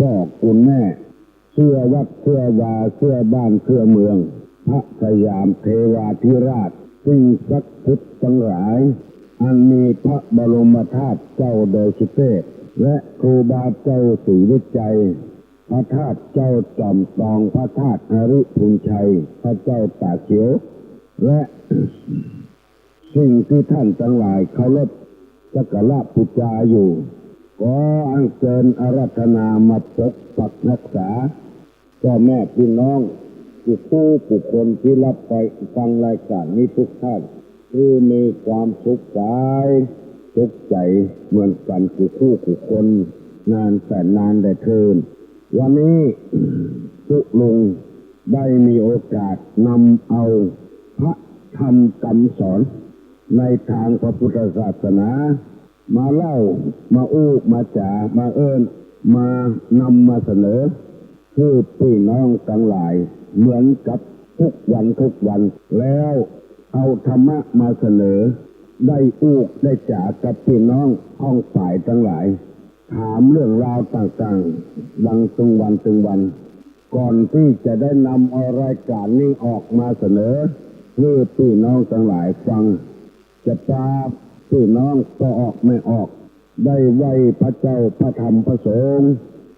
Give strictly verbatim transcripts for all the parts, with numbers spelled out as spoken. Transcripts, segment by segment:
พ่อคุณแม่ เสื้อวัดเสื้อวา เสื้อบ้านเสื้อเมือง พระสยามเทวาธิราช สิ่งศักดิ์สิทธิ์ตังหลาย อันมีพระบรมธาตุเจ้าดอยสุเทพ และครูบาเจ้าศรีวิชัย พระธาตุเจ้าจอมทอง พระธาตุหริภุญชัย พระเจ้าตาเขียว และ สิ่งตี้ท่านตังหลายเคารพสักการะปู๋จาอยู่ ขออัญเจิญอาราธนามาปกปักฮักษา ป้อแม่ปี้น้อง กู้คู่กู้คนตี้ฮับไปฟังรายก๋านนี้ทุกท่าน หื้อมีความสุขกายสุขใจ๋เหมือนกั๋นกู้คู่กู้คน นานแสนนานแลเทิน วันนี้ตุ๊ลุงได้มีโอกาสนำเอาพระธรรมกำสอนในตางพระปุทธศาสนา มาเล่า มาอู้ มาจ๋า มาเอิ้น มานำมาเสนอ หื้อปี้น้องตังหลาย เหมือนกับกู้วันกู้วัน แล้วเอาธรรมะมาเสนอ ได้อู้ได้จ๋ากับปี้น้องป้องป๋ายตังหลาย ถามเรื่องราวต่างๆ ดังตึงวันตึงวัน ก่อนตี้จะได้นำเอารายก๋านนี้ออกมาเสนอ หื้อปี้น้องตังหลายฟัง จะปาปี้น้องป้อออกแม่ออก ได้ไหว้พระเจ้าพระธรรมพระสงฆ์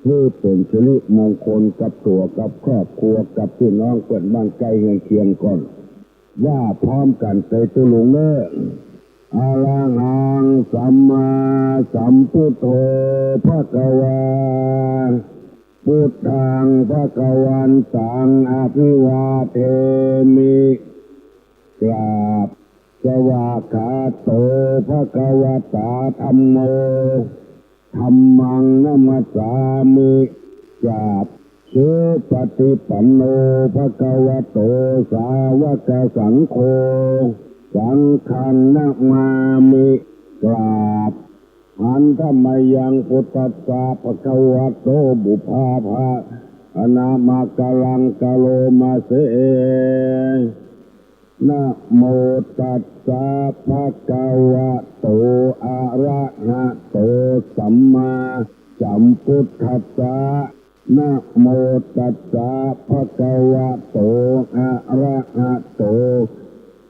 หื้อเป๋นสิริมงคลกับตั๋วกับครอบครัวกับปี้น้องเปื้อนบ้านใก้เฮือนเคียงก่อน ว่าพร้อมกั๋นเตยตุ๊ลุงเน่อ อะระหังสัมมาสัมพุทโธภะคะวา พุทธังภะคะวันตังอะภิวาเทมิ กราบ สวากขาโตภะคะวะตาธัมโม ธัมมังนะมัสสามิ กราบ สุปะฏิปันโนภะคะวะโตสาวกสังโฆ สังฆังนะมามิ กราบ หันธะมะยังพุทธัสสะภะคะวะโตปุพพะภะคะนะมะกะลังกะโรมาเส นะโมตัสสะภะคะวะโตอะระหะโตสัมมาสัมพุทธัสสะ นะโมตัสสะภะคะวะโตอะระหะโต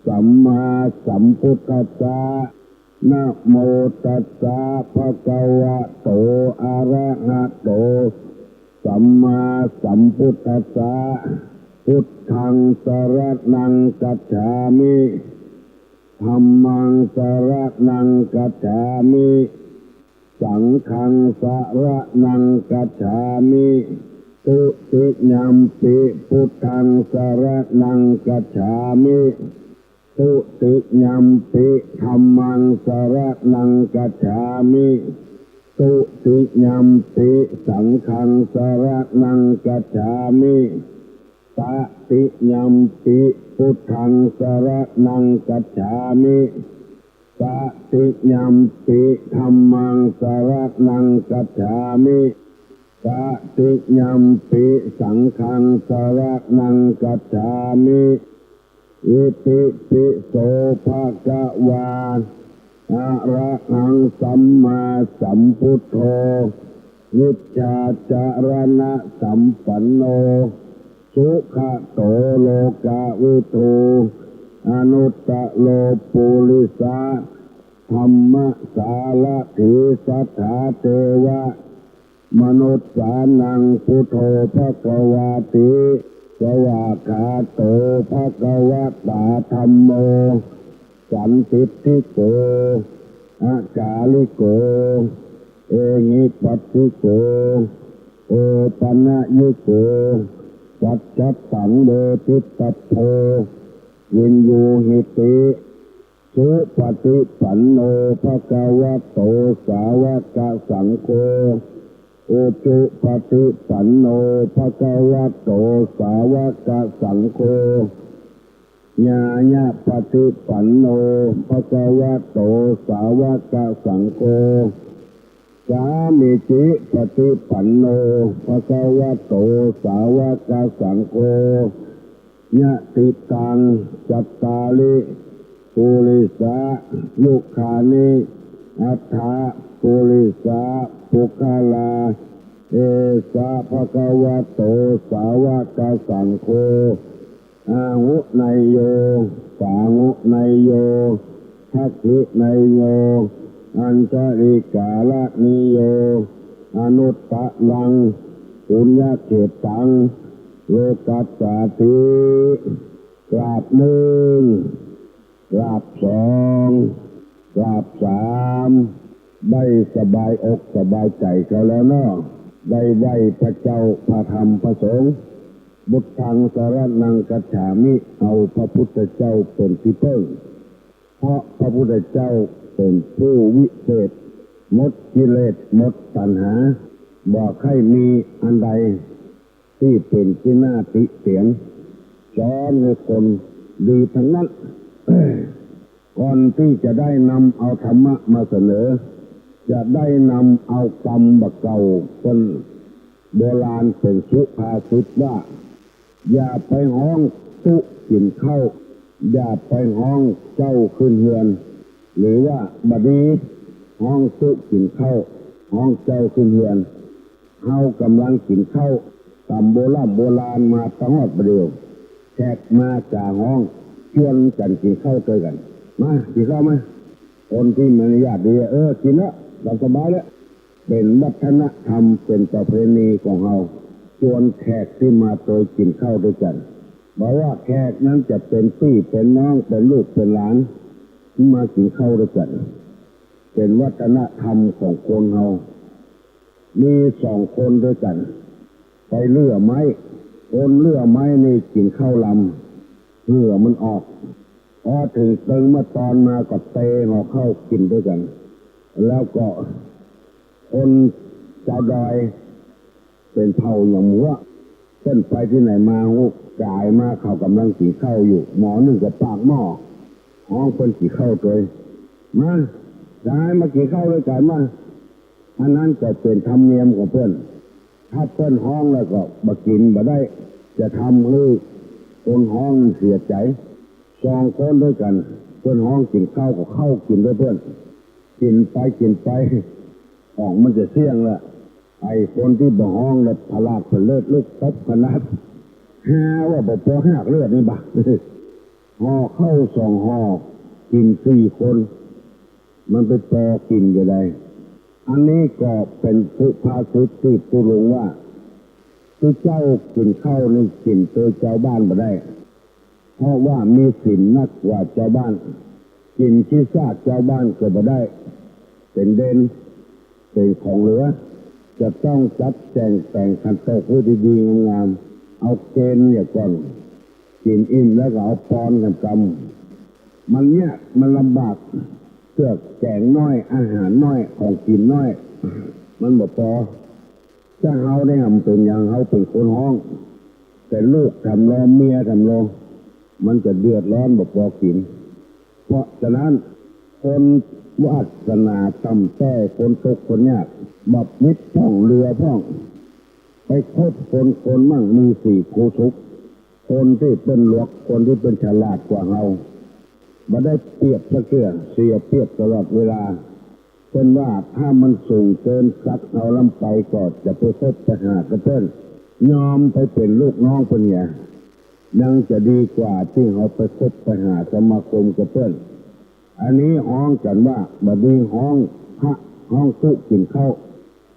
สัมมาสัมพุทธัสสะ นะโมตัสสะภะคะวะโตอะระหะโตสัมมาสัมพุทธัสสะ พุทธังสะระณังคัจฉามิ ธัมมังสะระณังคัจฉามิ สังฆังสะระณังคัจฉามิ ทุติยัมปิพุทธังสะระณังคัจฉามิ ทุติยัมปิธัมมังสะระณังคัจฉามิ ทุติยัมปิสังฆังสะระณังคัจฉามิ ตติยัมปิพุทธังสะระณังคัจฉามิ ตติยัมปิธัมมังสะระณังคัจฉามิ ตติยัมปิสังฆังสะระณังคัจฉามิ อิติปิโสภะคะวา อะระหังสัมมาสัมพุทโธ วิชชาจารณะสัมปันโน สุขะโตโลกะวิทู อนุตตะโรปุริสะธัมมะสารถี สัทธาเตวะ มนุสสานัง พุทโธภะคะวาติ สวากขาโตภะคะวะตาธัมโม สันทิฏฐิโก อะกาลิโก เอหิปัสสิโก โอปะนะยิโก ปัจจัตตังเวทิตัพโพ วินยูหิติ สุปะฏิปันโนภะคะวะโตสาวะกะสังโฆ อุจุปะฏิปันโนภะคะวะโตสาวะกะสังโฆ ญาญะปะฏิปันโนภะคะวะโตสาวะกะสังโฆ สามีจิปะฏิปันโนภะคะวะโตสาวะกะสังโฆ ยะติตัง จัตตาริ ปุริสายุคานิ อัตถะ ปุริสาปุคคลา เอสะ ภะคะวะโต สาวะกะสังโฆ อาหุเนยโย ปาหุเนยโย ทักขิเนยโย อัญชะลิกาละนิโย อนุตตะรัง ปุญญะเขตตัง โลกัสสาติ กราบนึ่ง กราบสอง กราบสาม ได้สบายอกสบายใจ๋เขาแล้วเนาะ ได้ไหว้พระเจ้า พระธรรม พระสงฆ์ บุตตังสะระณังคัจฉามิ เอาพระพุทธเจ้าเป๋นตี้เปิ้ง เพราะพระพุทธเจ้าเป๋นผู้วิเศษ หมดกิเลส หมดตัณหา บ่ใค่มีอันใด ตี้เป๋นตี้น่าติเตียน สอนหื้อคนดีตังนั้น ก่อนตี้จะได้นำเอาธรรมะมาเสนอ จะได้นำเอากำบ่าเก่าเปิ้น โบราณเป๋นสุภาษิตว่า อย่าไปฮ้องตุ๊กิ๋นข้าว อย่าไปฮ้องเจ้าขึ้นเฮือน หรือว่าบ่าดีฮ้องตุ๊กิ๋นข้าว ฮ้องเจ้าขึ้นเฮือน เฮาก่ำลังกิ๋นข้าวต๋ามโบร่ำโบราณมาตะฮอดบ่าเดี่ยว แขกมาจ๋าฮ้อง จวนกั๋นกิ๋นข้าวตวยกั๋น มา กิ๋นข้าวมา คนตี้มีมารยาทดี เออ กิ๋นเต๊อะ หลับสบายแล้ว เป๋นวัฒนธรรม เป๋นประเพณีของเฮา จวนแขกตี้มาตวยกิ๋นข้าวตวยกั๋น บ่ว่าแขกนั้นจะเป๋นปี้เป๋นน้อง เป๋นลูกเป๋นหลาน มากิ๋นข้าวตวยกั๋น เป๋นวัฒนธรรมของคนเฮา มีสองคนตวยกั๋น ไปเลื่อไม้ คนเลื่อไม้นี่กิ๋นข้าวลำ เหื่อมันออก พอเถิงเติงเมื่อตอนมาก็เตห่อข้าวกิ๋นตวยกั๋น แล้วก็คนจาวดอย เป๋นเผ่าหยองหัว เปิ้นไปตี้ไหนมาฮู้ ก๋ายมาเขาก่ำลังกิ๋นข้าวอยู่ หม้อนึ่งก็ปากหม้อ ฮ้องเปิ้นกิ๋นข้าวตวย มา ก๋ายมากิ๋นข้าวตวยก๋ายมา อันนั้นก็เป๋นธรรมเนียมของเปิ้น ถ้าเปิ้นฮ้องแล้วก็บ่กิ๋นบ่ได้ จะทำหื้อคนฮ้องเสียใจ๋ สองคนตวยกั๋น เปิ้นฮ้องกิ๋นข้าวก็เข้ากิ๋นตวยเปิ้น กิ๋นไปกิ๋นไป ของมันจะเสี้ยงละ ไอ้คนตี้บ่ฮ้องละผลาดผะเลิดลุกตบขนาด ฮาว่าบ่ปอหากเลือดนี่บ่า ห่อข้าวสองห่อ กิ๋นสี่คน มันไปปอกิ๋นจะใด อันนี้ก็เป๋นสุภาษิตตี้ตุ๊ลุงว่า ตุ๊เจ้ากิ๋นข้าวนี่กิ๋นตวยจาวบ้านบ่ได้ เพราะว่ามีศีลนักกว่าจาวบ้าน กิ๋นขี้ซากจาวบ้านก็บ่ได้ เป๋นเด่น เป๋นของเหลือ จะต้องจัดแจ๋งแต่งขันโตกหื้อดีๆ งามๆ เอาเก๋ณฑ์เหียก่อน กิ๋นอิ่มแล้วก็เอาปอนกั๋นกำ มันยาก มันลำบาก เตื้อแก๋งน้อย อาหารน้อย ของกิ๋นน้อย มันบ่ปอ ถ้าเฮาได้หำเป๋นหยัง เฮาเป๋นคนฮ้อง แต่ลูกทำลอ เมียทำลอ มันจะเดือดร้อนบ่ปอกิ๋น เพราะฉะนั้น คนวาสนาต่ำต้อย คนตุ๊กข์คนยาก บ่มิดพ่องเหลือพ่อง ไปคบคน คนมั่งมีสีคู่สุข คนตี้เปิ้นหลวก คนตี้เปิ้นฉลาดกว่าเฮา บ่ได้เปรียบสักเตื้อ เสียเปรียบตลอดเวลา เปิ้นว่าถ้ามันสูงเกินศักดิ์เฮาล้ำไป ก็จะไปคบไปหากับเปิ้น ยอมไปเป๋นลูกน้องเปิ้นเหีย ยังจะดีกว่าตี้เฮาไปคบไปหาสมาคมกับเปิ้น อันนี้ฮ้องกั๋นว่า บ่ดีฮ้องพระฮ้องตุ๊กิ๋นข้าว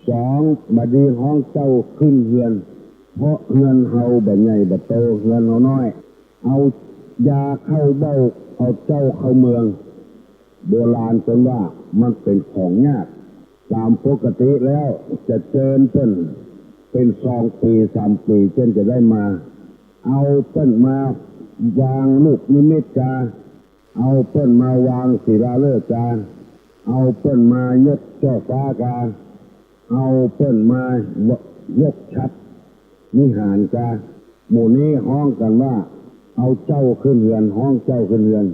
สอง บ่ดีฮ้องเจ้าขึ้นเฮือน เพราะเฮือนเฮาบ่ใหญ่บ่โต เฮือนเฮาน้อย เอายาเข้าเบ้า เอาเจ้าเข้าเมือง โบราณเปิ้นว่ามันเป๋นของยาก ต๋ามปกติแล้วจะเจิญเปิ้นเป๋นสองปี๋สามปี๋ เปิ้นจะได้มา เอาเปิ้นมาวางลูกนิมิตกา เอาเปิ้นมาวางศิลาฤกษ์กา เอาเปิ้นมายกจ้อฟ้ากา เอาเปิ้นมายกฉัตรวิหารกา หมู่นี้ฮ้องกั๋นว่า เอาเจ้าขึ้นเฮือน ฮ้องเจ้าขึ้นเฮือน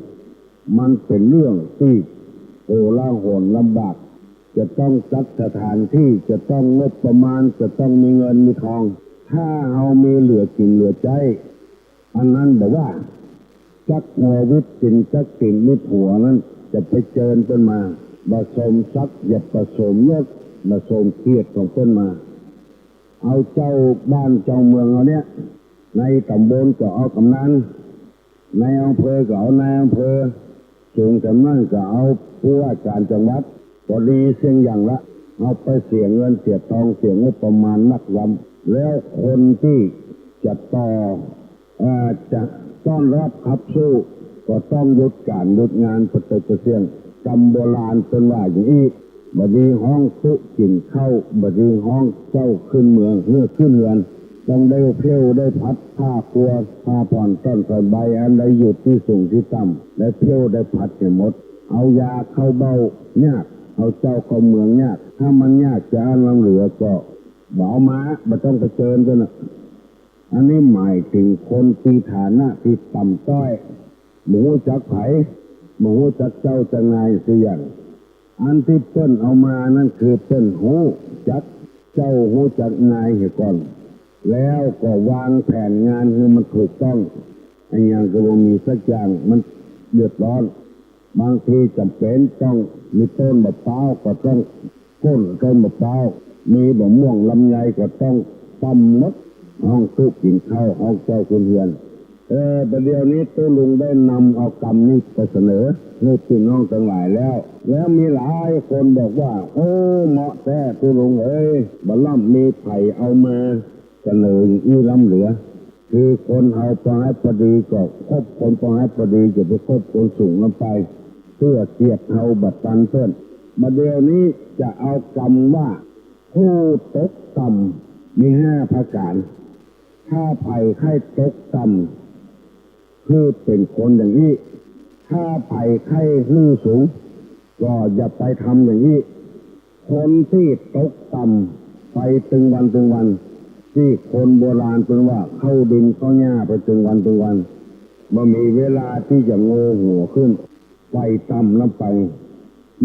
มันเป๋นเรื่องตี้โกลาหลลำบาก จะต้องจัดสถานตี้ จะต้องงบประมาณ จะต้องมีเงินมีทอง ถ้าเฮามีเหลือกิ๋นเหลือใจ๊ อันนั้นบ่ว่า จักหัววิดตี๋น จักตี๋นวิดหัวนั้น จะไปเจิญเปิ้นมา บ่สมศักดิ์ อย่าบ่สมยศ บ่สมเกียรติของเปิ้นมา เอาเจ้าบ้านเจ้าเมืองเฮาเนี่ย ในต๋ำบลก็เอาก๋ำนัน ในอำเภอก็เอานายอำเภอ สูงจ๋ำนั้นก็เอาผู้ว่าก๋านจังหวัด ก็ดีเสี้ยงอย่างละ เฮาไปเสียเงินเสียตองเสียงบประมาณนักล้ำ แล้วคนตี้จะต่อ เอ่อ จะต้อนฮับขับสู้ ก็ต้องหยุดก๋านหยุดงานปะเต๊อะปะเสี้ยง กำโบราณเปิ้นว่าอย่างอี้ บ่ดีฮ้องตุ๊กิ๋นข้าว บ่ดีฮ้องเจ้าขึ้นเมือง เฮือขึ้นเฮือน ต้องได้เผ้วได้ผัด ผ้าครัว ผ้าผ่อนต้อนสบาย อันใดอยู่ตี้สูงตี้ต่ำ ได้เผ้วได้ผัดหื้อหมด เอายาเข้าเบ้ายาก เอาเจ้าเข้าเมืองยาก ถ้ามันยากจะอั้นล้ำเหลือก็บ่เอามา บ่ต้องไปเจิญกั๋นน่ะ อันนี้หมายเถิงคนตี้ฐานะตี้ต่ำต้อย บ่ฮู้จักใผ บ่ฮู้จักเจ้าจักนายสักอย่าง อันตี้เปิ้นเอามานั้นคือเปิ้นฮู้จักเจ้าฮู้จักนายเหียก่อน แล้วก็วางแผนงานหื้อมันถูกต้อง อะหยังก็บ่มีสักอย่าง มันเดือดร้อน บางทีจ๋ำเป๋นต้องมีต้นมะพร้าวก็ต้องโค่นต้นมะพร้าว มีมะม่วงลำไยก็ต้องตำหมด ฮ้องตุ๊กิ๋นข้าว ฮ้องเจ้าขึ้นเฮือน เออ บ่าเดี่ยวนี้ตุ๊ลุงได้นำเอากำนี้ไปเสนอหื้อปี้น้องตังหลายแล้ว แล้วมีหลายคนบอกว่า โอ้ เหมาะแต๊ตุ๊ลุงเอ๋ย บ่ล้ำมีใผเอามาเสนออี้ล้ำเหลือ คือคนเฮาปอหัดปอดีก็คบคนปอหัดปอดี อย่าไปคบคนสูงล้ำไป เปื้อเกียรติเฮาบ่ตันเปิ้น บ่าเดี่ยวนี้จะเอากำว่า ผู้ตกต่ำมีห้าประก๋าน ถ้าใผใค่ตกต่ำ คือเป๋นคนอย่างอี้ ถ้าใผใค่หื้อสูง ก็อย่าไปทำอย่างอี้ คนตี้ตกต่ำไปตึงวันตึงวัน ตี้คนโบราณเปิ้นว่าเข้าดินเข้าหญ้าไปตึงวันตึงวัน บ่มีเวลาตี้จะโงหัวขึ้น ไต่ต่ำล้ำไป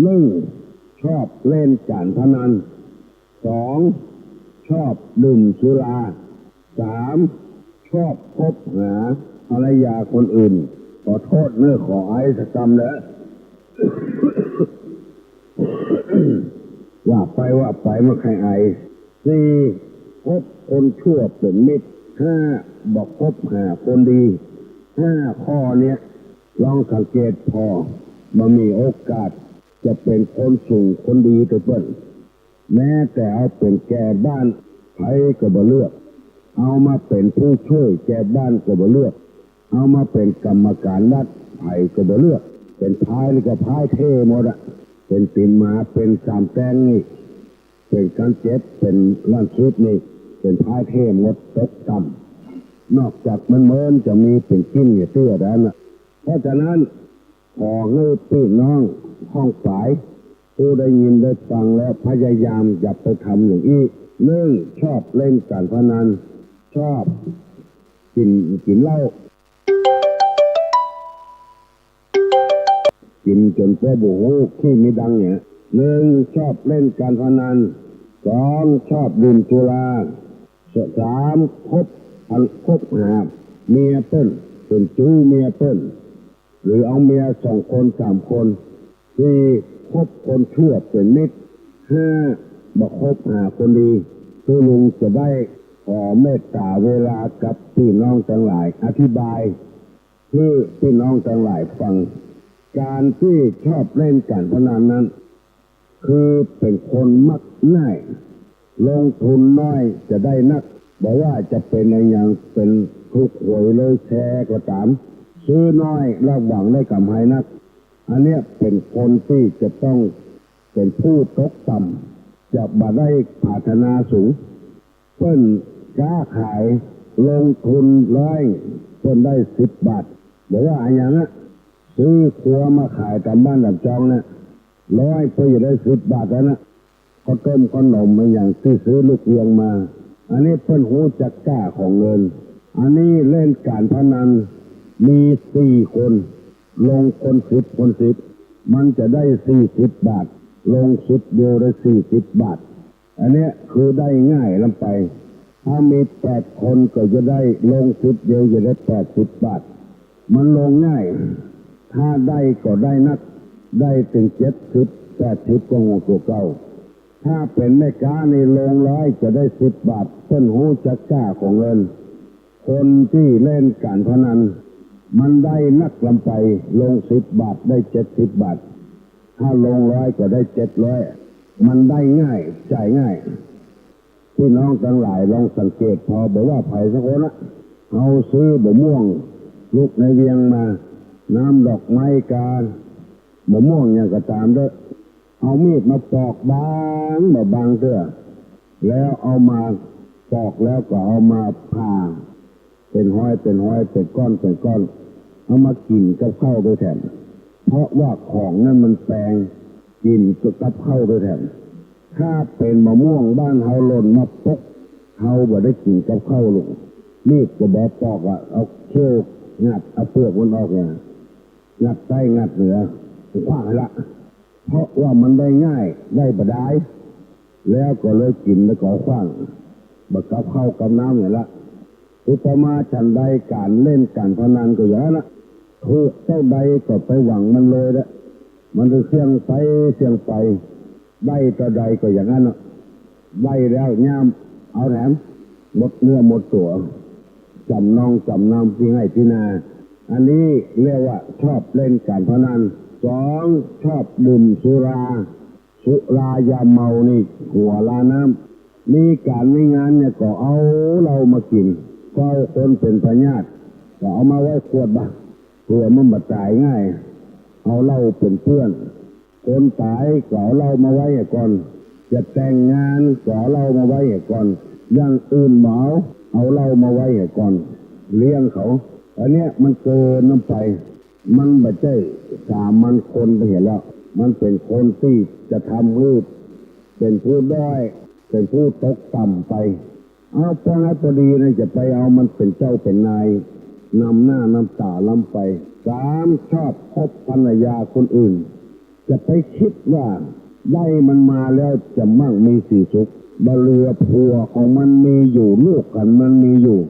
นึ่ง ชอบเล่นก๋านพนัน สอง ชอบดื่มสุรา สาม ชอบคบหาภรรยาคนอื่น ขอโต้ษเน่อ ขอไอสักกำเน่อ ว่าไปว่าไปมันใค่ไอ สี่ คบคนชั่วเป๋นมิตร ห้า บ่คบหาคนดี ห้าข้อเนี้ย ลองสังเกตผ่อ บ่มีโอกาสจะเป๋นคนสูงคนดีเต๊อะเปิ้น แม้แต่เอาเป๋นแก่บ้านใผก็บ่เลือก เอามาเป๋นผู้ช่วยแก่บ้านก็บ่เลือก เอามาเป๋นกรรมก๋านวัดใผก็บ่เลือก เป๋นพายนี่ก็พ่ายเท่หมดอะ เป๋นตี๋นหมา เป๋นสามแตงนี่ เป๋นกั๋นเจ็บ เป๋นล้านสุดนี่ เป๋นพ่ายเท่หมด ตกต่ำ นอกจากเมินๆ จะมีเป๋นจิ๊นเตื้อเต้านั้นน่ะ เพราะฉะนั้น ขอหื้อปี้น้องป้องป๋าย ผู้ได้ยินได้ฟังแล้วพยายามอย่าไปทำอย่างอี้ นึ่ง ชอบเล่นก๋านพนัน ชอบกิ๋น กิ๋นเหล้า กิ๋นจ๋นเปื้อบ่ฮู้ขี้มีดังเนี่ย นึ่ง ชอบเล่นก๋านพนัน สอง ชอบดื่มสุรา สาม คบ คบหาเมียเปิ้น เป๋นจู๊เมียเปิ้น หรือเอาเมียสองคนสามคน สี่ คบคนชั่วเป๋นมิตร ห้า บ่คบหาคนดี ตุ๊ลุงจะได้ขอเมตต๋าเวลากับปี้น้องตังหลายอธิบายหื้อปี้น้องตังหลายฟัง ก๋านตี้ชอบเล่นก๋านพนันนั้น คือเป๋นคนมักง่าย ลงทุนน้อยจะได้นัก บ่ว่าจะเป๋นอะหยัง เป๋นถูกหวยลอยแชร์ก็ต๋าม ซื้อน้อยแล้วหวังได้ก๋ำไรนัก อันเนี้ยเป๋นคนตี้จะต้องเป๋นผู้ตกต่ำ จะบ่ได้ผาถนาสูง เปิ้นก๊าขาย ลงทุนร้อย เปิ้นได้สิบบาท บ่ว่าอะหยังอะ ซื้อครัวมาขายต๋ามบ้านต๋ามจองเนี่ย ร้อย เปิ้นจะได้สิบบาทแล้วนะ ข้าวต้มข้าวหนมอะหยังตี้ซื้อลูกเวียงมา อันนี้เปิ้นฮู้จักก้าของเงิน อันนี้เล่นก๋านพนัน มีสี่คน ลงคนสิบ คนสิบ มันจะได้สี่สิบบาท ลงสิบเดียวได้สี่สิบบาท อันเนี้ยคือได้ง่ายล้ำไป ถ้ามีแปดคนก็จะได้ลงสิบเดียวจะได้แปดสิบบาท มันลงง่าย ถ้าได้ก็ได้นัก ได้เถิงเจ็ดสิบ แปดสิบก็ฮู้ตั๋วเก่า ถ้าเป๋นแม่ก๊านี่ลงร้อยจะได้สิบบาท เปิ้นฮู้จักก้าของเงิน คนตี้เล่นก๋านพนัน มันได้นักลำไป ลงสิบบาทได้เจ็ดสิบบาท ถ้าลงร้อยก็ได้เจ็ดร้อย มันได้ง่าย จ่ายง่าย ปี้น้องตังหลายลองสังเกต ผ่อบ่ว่าใผสักคนอะ เฮาซื้อบ่าม่วงลูกในเวียงมา น้ำดอกไม้กา บ่าม่วงหยังก็ต๋ามเต๊อะ เอามีดมาปอกบางบ่าบางเตื้อ แล้วเอามาปอกแล้วก็เอามาผ่า เป๋นห้อยเป๋นห้อย เป๋นก้อนเป๋นก้อน เอามากิ๋นกับข้าวโตยแถม เพราะว่าของนั้นมันแปง กิ๋นกับข้าวโตยแถม ถ้าเป๋นบ่าม่วงบ้านเฮาหล่นมาปก เฮาบ่ได้กิ๋นกับข้าวลูก มีดก็บ่ปอกอะ เอาเขี้ยวงัดเอาเปลือกมันออกเนี่ย งัดใต้งัดเหนือ ขว้างละ เพราะว่ามันได้ง่าย ได้บ่ดาย แล้วก็เลยกิ๋นแล้วก็ขว้าง บ่กับข้าวกับน้ำเนี่ยละ อุปมาฉันใด ก๋านเล่นก๋านพนันก็อย่างนั้นละ ถูกเต้าใดก็ไปหวังมันเลยละ มันจะเสี่ยงไปเสี่ยงไป ได้เต้าใดก็อย่างนั้นละ ได้แล้วย่ามเอาแถม หมดเนื้อหมดตั๋ว จ๋ำนองจ๋ำนำตี้ไฮ่ตี้นา อันนี้เรียกว่าชอบเล่นก๋านพนัน สอง ชอบดื่มสุรา สุรายาเมานี่หัวลาน้ำ มีก๋านมีงานเนี่ยก็เอาเหล้ามากิ๋น เฝ้าคนเป๋นพยาธิก็เอามาไว้ขวดบ่า เผื่อมันบ่ต๋ายง่าย เอาเหล้าเป๋นเปื้อน คนต๋ายก็เอาเหล้ามาไว้ให้ก่อน จะแต่งงานก็เอาเหล้ามาไว้ให้ก่อน อย่างอื่นบ่เอา เอาเหล้ามาไว้ให้ก่อน เลี้ยงเขา อันเนี้ยมันเกินน้ำไป มันบ่ใจ้สามัญคนไปเหียแล้ว มันเป๋นคนตี้จะทำหื้อเป๋นผู้ด้อย เป๋นผู้ตกต่ำไป เอาปองให้ปอดีนะ จะไปเอามันเป๋นเจ้าเป๋นนาย นำหน้านำต๋าล้ำไป สาม ชอบคบภรรยาคนอื่น จะไปกึ๊ดว่าได้มันมาแล้วจะมั่งมีสีสุข บ่เหลือผัวของมันมีอยู่ ลูกของมันมีอยู่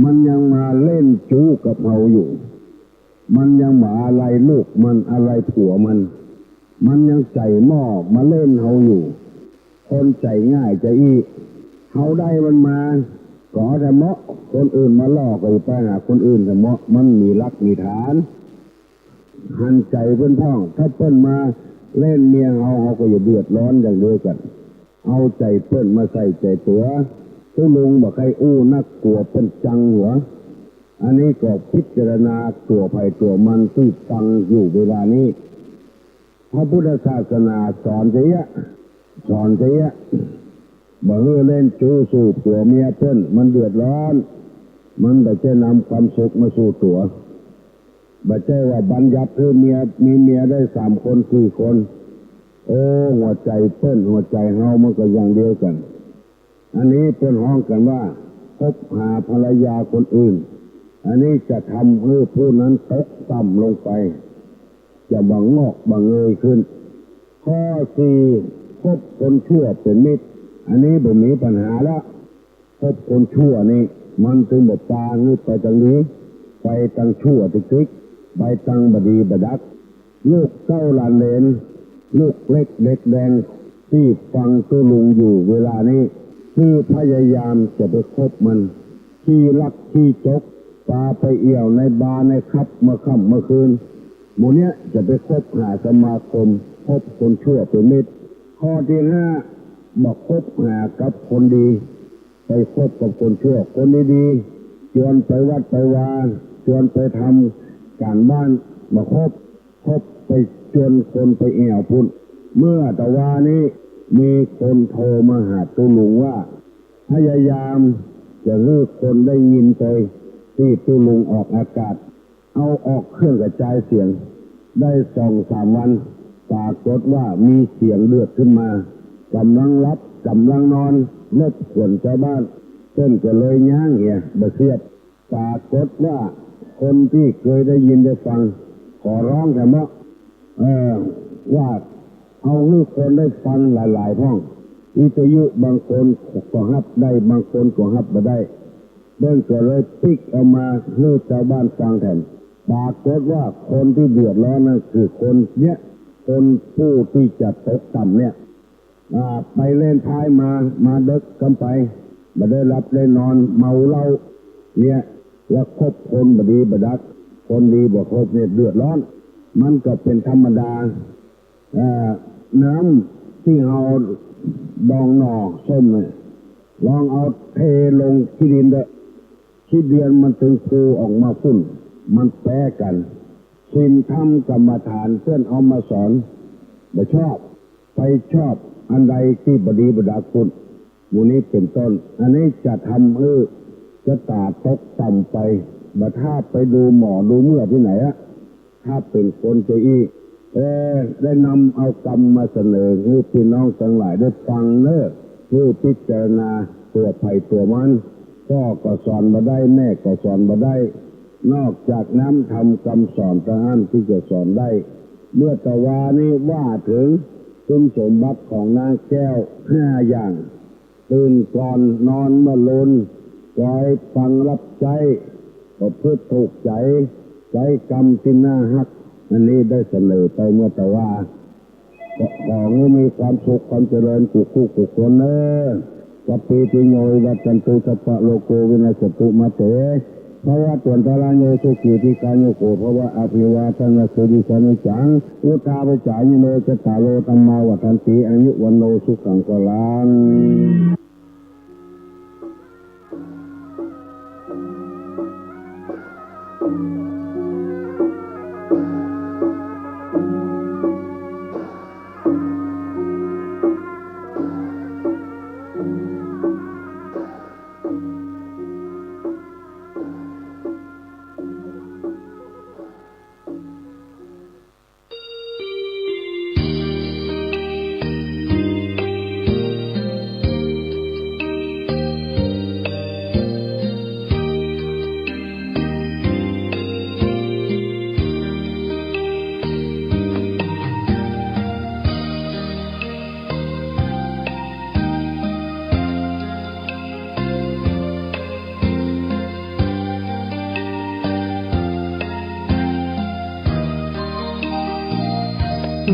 มันยังมาเล่นจู๊กับเฮาอยู่ มันยังบ่อาลัยลูกมัน อาลัยผัวมัน มันยังใจ๋หม้อมาเล่นเฮาอยู่ คนใจ๋ง่ายใจ๋อี้ เฮาได้มันมา ก็เอาแถมเมาะ คนอื่นมาล่อก็จะไปหาคนอื่นแถมเมาะ มันมีหลักมีฐาน หันใจ๋เปิ้นพ่อง ถ้าเปิ้นมาเล่นเมียเฮา เฮาก็อย่าเดือดร้อนอย่างเดียวกั๋น เอาใจ๋เปิ้นมาใส่ใจ๋ตั๋ว ตุ๊ลุงบ่ใค่อู้นัก กั๋วเปิ้นจังหัว อันนี้ก็พิจารณาตั๋วใผตั๋วมันตี้ฟังอยู่เวลานี้ พระพุทธศาสนาสอนเสีย สอนเสีย บ่หื้อเล่นจู๊สู่ผัวเมียเปิ้น มันเดือดร้อน มันบ่ใจ้นำความสุขมาสู่ตั๋ว บ่ใจ้ว่าบัญญัติหื้อเมีย มีเมียได้สามคนสี่คน โอ้ หัวใจ๋เปิ้น หัวใจ๋เฮามันก็อย่างเดียวกั๋น อันนี้เปิ้นฮ้องกั๋นว่า คบหาภรรยาคนอื่น อันนี้จะทำหื้อผู้นั้นตกต่ำลงไป จะบ่งอกบ่เงยขึ้น ข้อสี่ คบคนชั่วเป๋นมิตร อันนี้บ่มีปัญหาละ คบคนชั่วนี่ มันตึงบ่ปาหื้อไปตังดี ไปตังชั่วติ๊กๆ ไปตังบ่ดีบ่ดัก ลูกเต้าหลานเหลน ลูกเล็กเด็กแดง ตี้ฟังตุ๊ลุงอยู่เวลานี้ หื้อพยายามจะไปคบมัน ขี้ลักขี้จก ปาไปเอี่ยวในบาร์ในคลับเมื่อค่ำเมื่อคืน หมู่เนี้ยจะไปคบหาสมาคม คบคนชั่วเป๋นมิตร ข้อตี้ห้า บ่คบหากับคนดี ไปคบกับคนชั่ว คนดีๆ จวนไปวัดไปวา จวนไปทำก๋านบ้าน บ่คบ คบไปจวนคนไปแอ่วพุ้น เมื่อตะวานี้มีคนโทรมาหาตุ๊ลุงว่า พยายามจะหื้อคนได้ยินโตยตี้ตุ๊ลุงออกอากาศ เอาออกเครื่องกระจายเสียง ได้สองสามวัน ปรากฏว่ามีเสียงเดือดขึ้นมา ก่ำลังหลับ ก่ำลังนอน รบกวนจาวบ้าน เปิ้นก็เลยย้างเหีย บ่เสียด ปรากฏว่าคนตี้เกยได้ยินได้ฟัง ก็ฮ้องแถมเมาะ เออ ว่าเอาหื้อคนได้ฟังหลายๆ พ่อง วิทยุบางคนก็ฮับได้ บางคนก็ฮับบ่ได้ เปิ้นก็เลยปิ๊กเอามาหื้อจาวบ้านฟังแถม ปรากฏว่าคนตี้เดือดร้อนนั้นคือคนเนี้ย คนผู้ตี้จะตกต่ำเนี่ย อ่า ไปเล่นไพ่มา มาเดิ็กกำไป บ่ได้หลับได้นอน เมาเหล้าเนี่ย แล้วคบคนบ่ดีบ่ดัก คนดีบ่คบเนี่ยเดือดร้อน มันก็เป๋นธรรมดา เอ่อ น้ำตี้เฮาดองหน่อส้มเนี่ย ลองเอาเทลงขี้ดินเต๊อะ ขี้เดือนมันตึงฟูออกมาปุ้น มันแป๊กั๋น ศีลธรรมกรรมฐานเปิ้นเอามาสอน บ่ชอบ ไปชอบอันใดตี้บ่ดีบ่ดักปุ้น หมู่นี้เป๋นต้น อันนี้จะทำหื้อชะต๋าตกต่ำไป บ่ถ้าไปดูหมอดูเมื่อตี้ไหนอะ ถ้าเป๋นคนจะอี้ เออ ได้นำเอากำมาเสนอหื้อปี้น้องตังหลายได้ฟังเน่อ หื้อพิจารณาตั๋วใผตั๋วมัน พ่อก็สอนบ่ได้ แม่ก็สอนบ่ได้ นอกจากน้ำธรรมกำสอนเต้าอั้นตี้จะสอนได้ เมื่อตะวานี้ว่าเถิงคุณสมบัติของนางแก้วห้าอย่าง ตื่นก่อนนอนเมื่อลุน ก๋อยฟังฮับใจ๊ ประพฤติถูกใจ๋ ใจ๊กำตี้น่าฮัก อันนี้ได้เสนอไปเมื่อตะวา ขอหื้อมีความสุขความเจริญกู้คู่กู้คนเน่อ สัพพีติโย วิวัชชันตุ สัพพะโรโค วินัสสะตุ มาเต ภวัตวันตะราโย สุขีทีฆายุโกภวะ อภิวาทะนะสีลิสสะนิจจัง วุฑฒาปะจายิโน จัตตาโร ธัมมา วัฑฒันติ อายุ วัณโณ สุขัง พลัง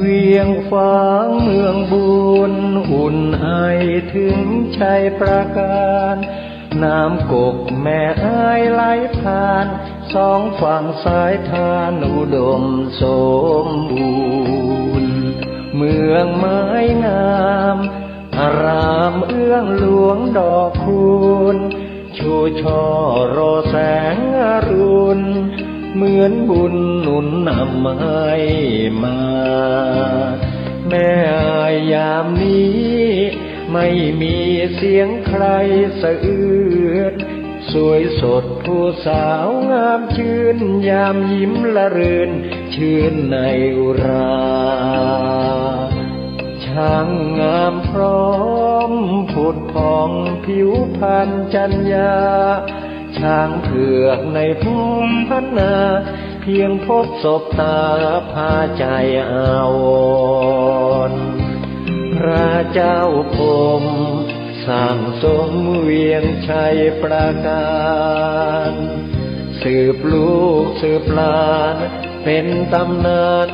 เวียงฝางเมืองบุญ อุ่นไอถึงชัยปราการ น้ำกกแม่อายไหลผ่าน สองฝั่งสายทานอุดมสมบูรณ์ เมืองไม้งาม อารามเอื้องหลวงดอกคูณ ชูช่อรอแสงอรุณ เหมือนบุญหนุนนำให้มา แม่อายยามนี้ ไม่มีเสียงใครสะอื้น สวยสดผู้สาวงามชื่น ยามยิ้มละรื่น ชื่นในอุรา ช้างงามพร้อมผุดผ่องผิวพรรณจัญญา ช้างเผือกในภูมิพันนา เพียงพบสบตาพาใจอาวรณ์ พระเจ้าพรหมสั่งสมเวียงชัยปราการ สืบลูกสืบหลานเป็นตำนาน